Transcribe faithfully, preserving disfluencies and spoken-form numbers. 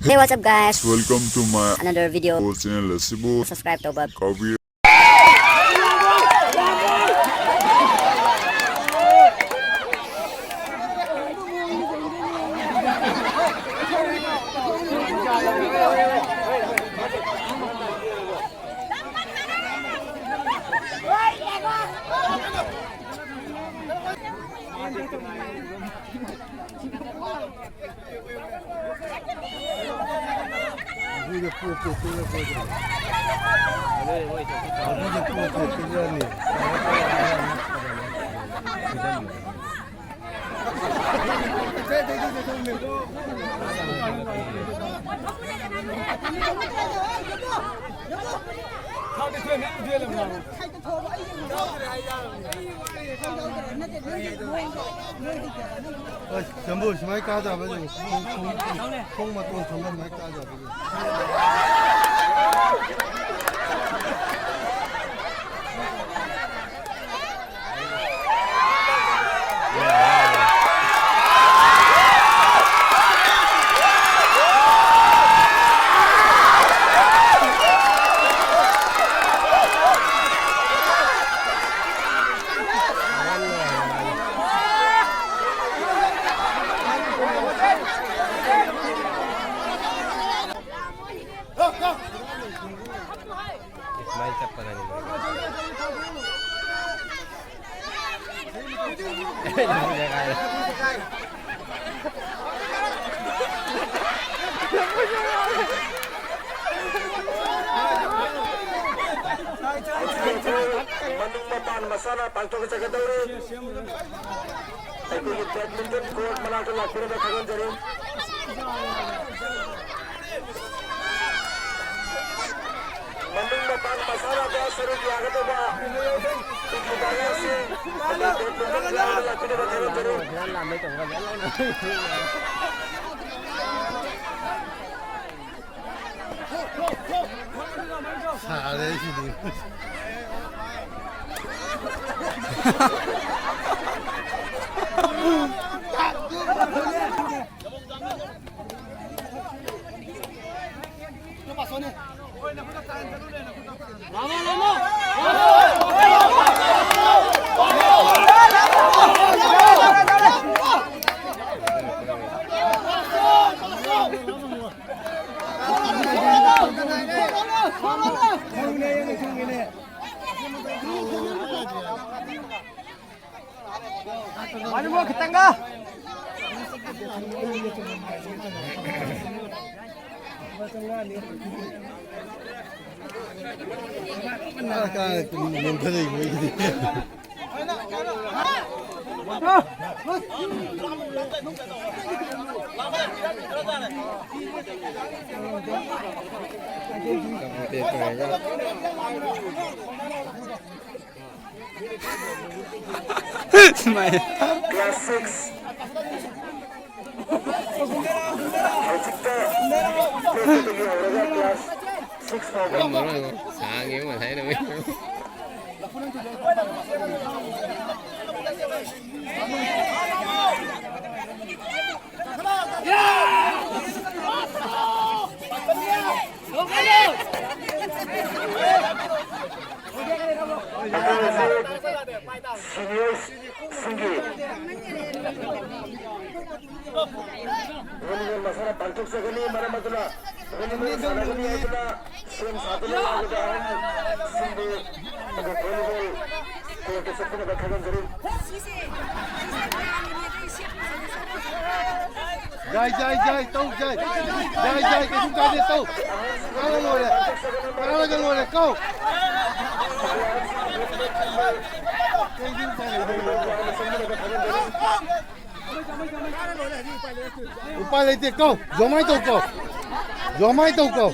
Hey, what's up, guys? Welcome to my another video channel ꯑꯁꯤꯕꯨ subscribe ꯇꯧꯕ ꯀꯥꯎꯕꯤꯔ꯫ ꯑꯁ, ꯖꯝꯕꯣ, ꯁꯨꯃꯥꯏ ꯀꯥꯗꯕ ꯌꯦꯡꯉꯨ꯫ ꯈꯣꯡ, ꯈꯣꯡ, ꯈꯣꯡ ꯃꯇꯣꯟ ꯊꯝꯃ ꯁꯨꯃꯥꯏ ꯀꯥꯗꯕ ꯌꯦꯡꯉꯨ꯫ ꯏꯁꯃꯥꯏꯜ ꯆꯠꯄꯗꯅꯤ ꯃꯣꯏ꯫ ꯃꯅꯨꯡ ꯃꯄꯥꯟ ꯃꯁꯥꯅ ꯄꯥꯡꯊꯣꯛꯆꯒꯗꯧꯔꯤ꯫ ꯑꯩꯈꯣꯏꯒꯤ badminton court ꯃꯅꯥꯛꯇ ꯂꯥꯛꯄꯤꯅꯕ ꯈꯪꯍꯟꯖꯔꯤ꯫ ꯃꯅꯨꯡ ꯃꯄꯥꯟ ꯃꯁꯥꯟꯅꯗ ꯁꯔꯨꯛ ꯌꯥꯒꯗꯧꯕ ꯏꯟꯗꯤꯌꯥꯒꯤ ꯑꯁꯤ badminton ground ꯂꯥꯛꯄꯤꯅꯕ ꯈꯪꯍꯟꯖꯔꯤ꯫ ꯁꯥꯔꯦ ꯁꯤꯗꯤ꯫ ꯃꯥꯅꯤꯕꯣ, ꯈꯤꯇꯪꯒ꯫ ꯁꯨꯃꯥꯏꯅ꯫ Class six꯫ ꯍꯧꯖꯤꯛꯇ class six ꯇꯒꯤ ꯍꯧꯔꯒ class six ꯐꯥꯎꯕ꯫ ꯃꯔꯣꯟ ꯑꯃ ꯁꯥꯡꯉꯦ ꯉꯁꯥꯏꯅ꯫ ꯁꯤꯅꯤꯌꯔꯁꯤꯡꯒꯤ ꯚꯣꯂꯤꯕꯣꯜ ꯃꯁꯥꯟꯅ ꯄꯥꯡꯊꯣꯛꯆꯒꯅꯤ꯫ ꯃꯔꯝ ꯑꯗꯨꯅ ꯚꯣꯂꯤꯕꯣꯜ ꯁꯥꯟꯅꯒꯅꯤ ꯍꯥꯏꯗꯨꯅ ꯁꯦꯝ ꯁꯥꯗꯨꯅ ꯂꯥꯛꯂꯤꯕ ꯑꯍꯟꯁꯤꯡꯕꯨ ꯑꯗꯨ ꯚꯣꯂꯤꯕꯣꯜ ꯀꯣꯔꯠꯇ ꯆꯠꯄꯤꯅꯕ ꯈꯪꯍꯟꯖꯔꯤ꯫ ꯌꯥꯏ, ꯌꯥꯏ, ꯌꯥꯏ, ꯇꯧ, ꯌꯥꯏ꯫ ꯌꯥꯏ, ꯌꯥꯏ, ꯀꯩꯁꯨꯝ ꯀꯥꯏꯗꯦ, ꯇꯧ꯫ ꯀꯥꯔꯒ ꯂꯣꯏꯔꯦ꯫ ꯀꯥꯔꯒ ꯂꯣꯏꯔꯦ, ꯀꯧ꯫ ꯎꯄꯥꯏ ꯂꯩꯇꯦ, ꯀꯧ꯫ ꯖꯣꯃꯥꯏ ꯇꯧ, ꯀꯧ꯫ ꯖꯣꯃꯥꯏ ꯇꯧ, ꯀꯧ꯫